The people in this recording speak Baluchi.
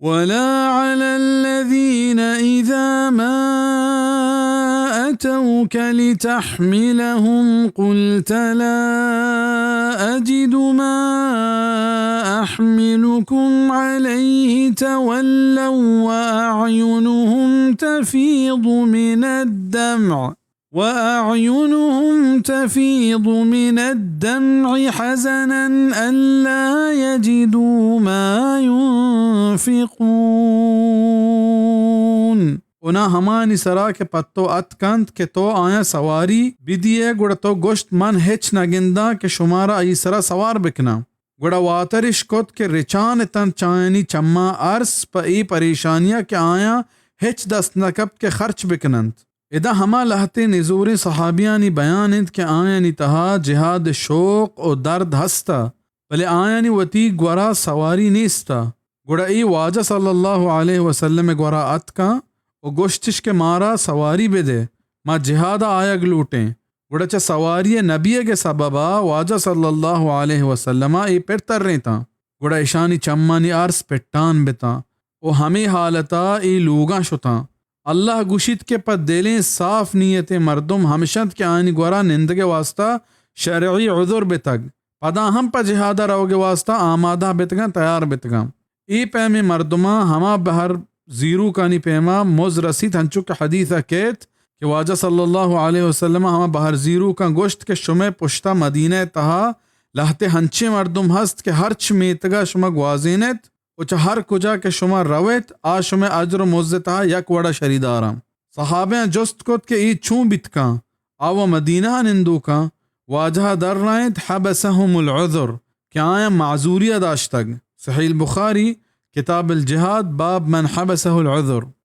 ولا على الذين إذا ما أتوك لتحملهم قلت لا أجد ما أحملكم عليه تولوا وأعينهم تفيض من الدمع وأعينهم تفيض من الدمع حزنا ألا يجدوا ما ينفقون. انا ہمانی سرا کہ پہ تو اتکنت کہ تو آیاں سواری بدیئے، گڑا تو گوشت، من ہچ نہ گنداں کہ شمارا آئی سرا سوار بکناں۔ گڑا واتر اش کت کہ رچان اتنت چہ آیانی چماں ارس پہ اے پریشانیا کہ آیاں ہچ دست نہ کپت کہ خرچ بکننت۔ ادا ہما لہتیں نزوریں صحابیانی بیان انت کہ آیانی تہا جہاد شوق و درد ہستا، بلے آیانی وتی گورا سواری نیستا۔ گڑا اے واجہ صلی اللہ علیہ وسلم گورا اتکاں و گوشتش کہ مارا سواری بدے، ما جہادا آیگ لوٹیں۔ گڑا چہ سواری نبیگ سببا واجہ صلی اللہ علیہ وسلم اے پر ترینتاں۔ گڑا اشانی چمانی ارس پٹان بتاں و ہمے حالتا اے لوگاں شتاں۔ اللہ گوشیت کہ پہ دلیں صاف نیتیں مردم ہمشنت کہ آیانی گورا نندگ واسطہ شرعی عذر بتگ، پدا ہم پہ جہادا روگ واسطہ آمادہ بتگاں، تیار بتگاں۔ اے پیمیں مردماں ہما بہر زیروکانی پیما مز رسیت، ہنچو کہ حدیثا کیت کہ واجہ صلی اللہ علیہ وسلم ہما بہر زیروکاں گوشت کہ شمئے پشتا مدینہ تہا لہتے ہنچیں مردم ہست کہ ہرچ میتگا شما گوازینیت و چہ ہر کجا کہ شما رویت، آ شمئے اجر و مز تہا یک وڑا شریداراں۔ صحابیاں جست کت کہ اے چون بیت کاں؟ آ و مدینہ ء نندوکاں۔ واجہ ء درائینت، حبسهم العذر، کہ آیاں معذوری ء داشتگ۔ صحیح البخاری، کتاب الجہاد، باب من حبسه العذر۔